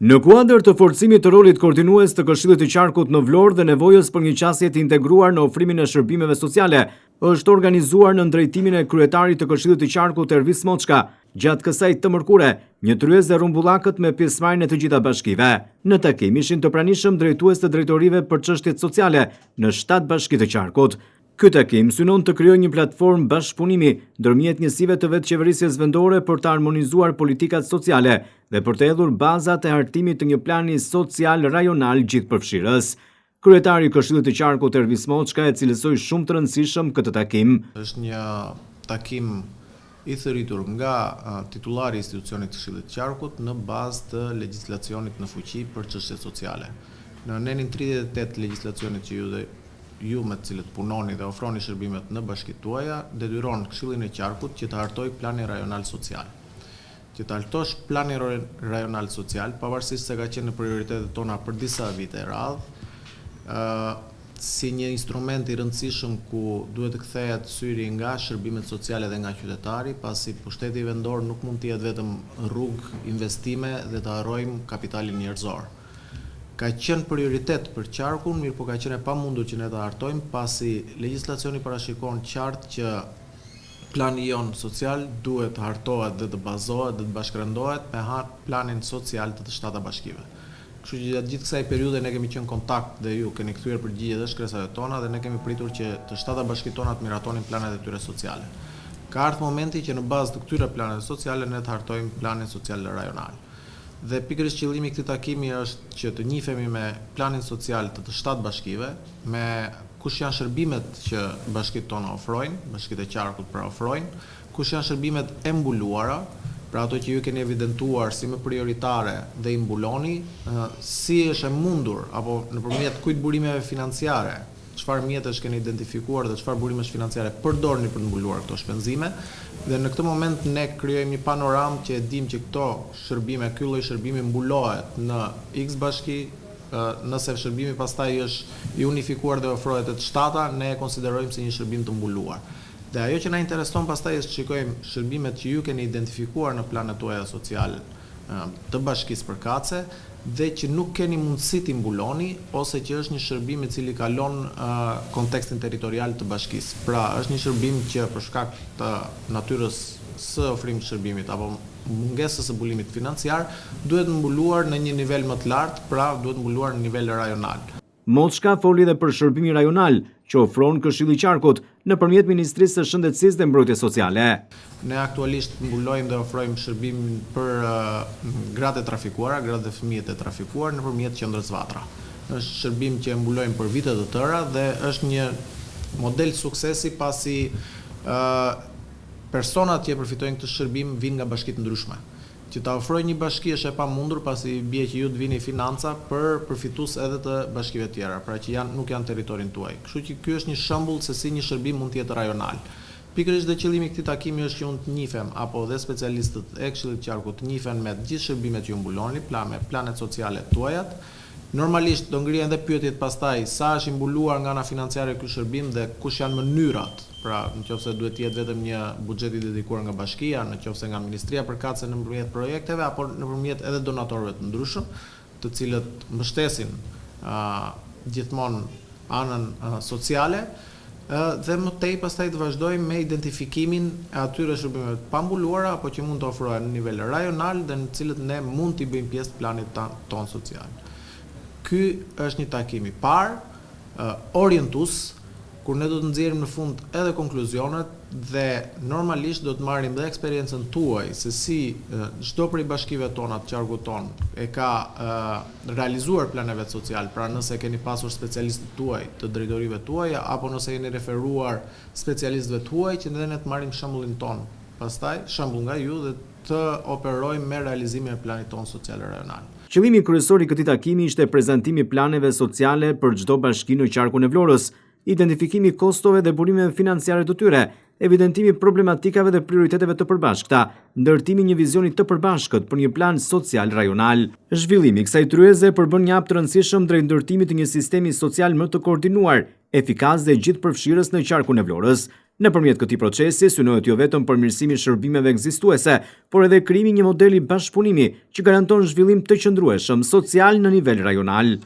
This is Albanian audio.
Në kuadër të forcimit të rolit koordinues të Këshillit të Qarkut në Vlorë dhe nevojës për një qasje të integruar në ofrimin e shërbimeve sociale, është organizuar nën drejtimin e kryetarit të Këshillit të Qarkut Ervis Moçka, gjatë kësaj të mërkure, një tryezë e rrumbullakët me pjesëmarrjen e të gjitha bashkive. Në takim ishin të pranishëm drejtues të drejtorive për çështjet sociale në 7 bashki të qarkut. Ky takim synon të krijojë një platformë bashkëpunimi ndërmjet njësive të vetëqeverisjes vendore për të harmonizuar politikat sociale dhe për të hedhur bazat e hartimit të një plani social rajonal gjithëpërfshirës. Kryetari i Këshillit të Qarkut Ervis Moçka e cilësoi shumë të rëndësishëm këtë takim. Është një takim i thërritur nga titullari i institucionit të Këshillit të Qarkut në bazë të legjislacionit në fuqi për çështjet sociale. Në nenin 38 të legjislacionit që ju dhe ju me të cilët punoni dhe ofroni shërbimet në bashkitë tuaja, detyron Këshillin e Qarkut që të hartojë planin rajonal social. Që të hartosh planin rajonal social, pavarësisht se ka qenë në prioritetet tona për disa vite radhë, si një instrument i rëndësishëm ku duhet të kthehet syri nga shërbimet sociale dhe nga qytetari, pasi pushteti vendor nuk mund të jetë vetëm rrugë, investime dhe të harrojmë kapitalin njerëzor. Ka qenë prioritet për qarkun, mirëpo ka qenë e pamundur që ne ta hartojmë, pasi legjislacioni parashikon qartë që plani jonë social duhet të hartohet dhe të bazohet dhe të bashkërendohet me planin social të të shtata bashkive. Kështu që gjatë gjithë kësaj periudhe ne kemi qenë në kontakt dhe ju keni kthyer përgjigje dhe shkresave tona dhe ne kemi pritur që të shtata bashkitë tona të miratonin planet e tyre sociale. Ka ardhur momenti që në bazë të këtyre planeve sociale ne të hartojmë planin social rajonal. Dhe pikërisht qëllimi i këtij takimi është që të njihemi me planin social të të shtatë bashkive, me kush janë shërbimet që bashkitë tona ofrojnë, bashkitë e qarkut pra ofrojnë, Kush janë shërbimet e mbuluara, pra ato që ju keni evidentuar si më prioritare dhe i mbuloni, si është e mundur apo nëpërmjet kujt burimeve financiare, çfarë mjetesh keni identifikuar dhe çfarë burimesh financiare përdorni për të mbuluar këto shpenzime dhe në këtë moment ne krijojmë një panoramë që e dimë që këto shërbime, ky lloj shërbimi mbulohet në X bashki, nëse shërbimi pastaj është i unifikuar dhe ofrohet te të shtata, ne e konsiderojmë si një shërbim të mbuluar. Dhe ajo që na intereson pastaj është të shikojmë shërbimet që ju keni identifikuar në planet tuaja sociale të bashkisë përkatëse dhe që nuk keni mundësi t'i mbuloni ose që është një shërbim i cili kalon kontekstin territorial të bashkisë. Pra, është një shërbim që për shkak të natyrës së ofrimit të shërbimit apo mungesës së mbulimit financiar duhet mbuluar në një nivel më të lartë, pra duhet mbuluar në nivel rajonal. Moçka foli edhe për shërbimin rajonal që ofron Këshilli i Qarkut nëpërmjet Ministrisë së Shëndetësisë dhe Mbrojtjes Sociale. Ne aktualisht mbulojmë dhe ofrojmë shërbimin për gratë e trafikuara, gratë dhe fëmijët e trafikuar nëpërmjet Qendrës Vatra. Është shërbim që e mbulojmë për vite të tëra dhe është një model suksesi pasi personat që e përfitojnë këtë shërbim vijnë nga bashki të ndryshme. Që ta ofrojë një bashki është e pamundur pasi i bie që ju të vini financa për përfitues edhe të bashkive të tjera, pra që janë nuk janë në territorin tuaj. Kështu që ky është një shembull se si një shërbim mund të jetë rajonal. Pikërisht dhe qëllimi i këtij takimi është që unë të njifem apo dhe specialistët e Këshillit të Qarkut të njifen me të gjithë shërbimet që ju mbuloni, pra me planet sociale tuajat, Normalisht do ngrihen dhe pyetjet pastaj sa është i mbuluar nga ana financiare ky shërbim dhe kush janë mënyrat, pra në qoftë se duhet të jetë vetëm një buxhet i dedikuar nga bashkia, në qoftë se nga ministria përkatëse nëpërmjet projekteve apo nëpërmjet edhe donatorëve të ndryshëm, të cilët mbështesin gjithmonë anën sociale. Dhe më tej pastaj të vazhdojmë me identifikimin e atyre shërbimeve të pambuluara apo që mund të ofrohen në nivel rajonal dhe në të cilët ne mund t'i bëjmë pjesë të planit tonë social. Ky është një takim i parë, orientues, kur ne do të nxjerrim në fund edhe konkluzionet dhe normalisht do të marrim dhe eksperiencën tuaj se si çdo prej bashkive tona të qarkut tonë e ka realizuar planin e vet social, pra nëse keni pasur specialistët tuaj të drejtorive tuaja apo nëse jeni referuar specialistëve të huaj që dhe ne të marrim shembullin tonë pastaj, shembull nga ju dhe të operojmë me realizimin e planit tonë social rajonal. Qëllimi kryesor i këtij takimi ishte prezantimi i planeve sociale për çdo bashki në qarkun e Vlorës, identifikimi i kostove dhe burimeve financiare të tyre, evidentimi i problematikave dhe prioriteteve të përbashkëta, ndërtimi i një vizioni të përbashkët për një plan social rajonal. Zhvillimi i kësaj tryeze përbën një hap të rëndësishëm drejt ndërtimit të një sistemi social më të koordinuar, efikas dhe gjithëpërfshirës në qarkun e Vlorës. Nëpërmjet këtij procesi synohet jo vetëm përmirësimi i shërbimeve ekzistuese, por edhe krijimi i një modeli bashkëpunimi që garanton zhvillim të qëndrueshëm social në nivel rajonal.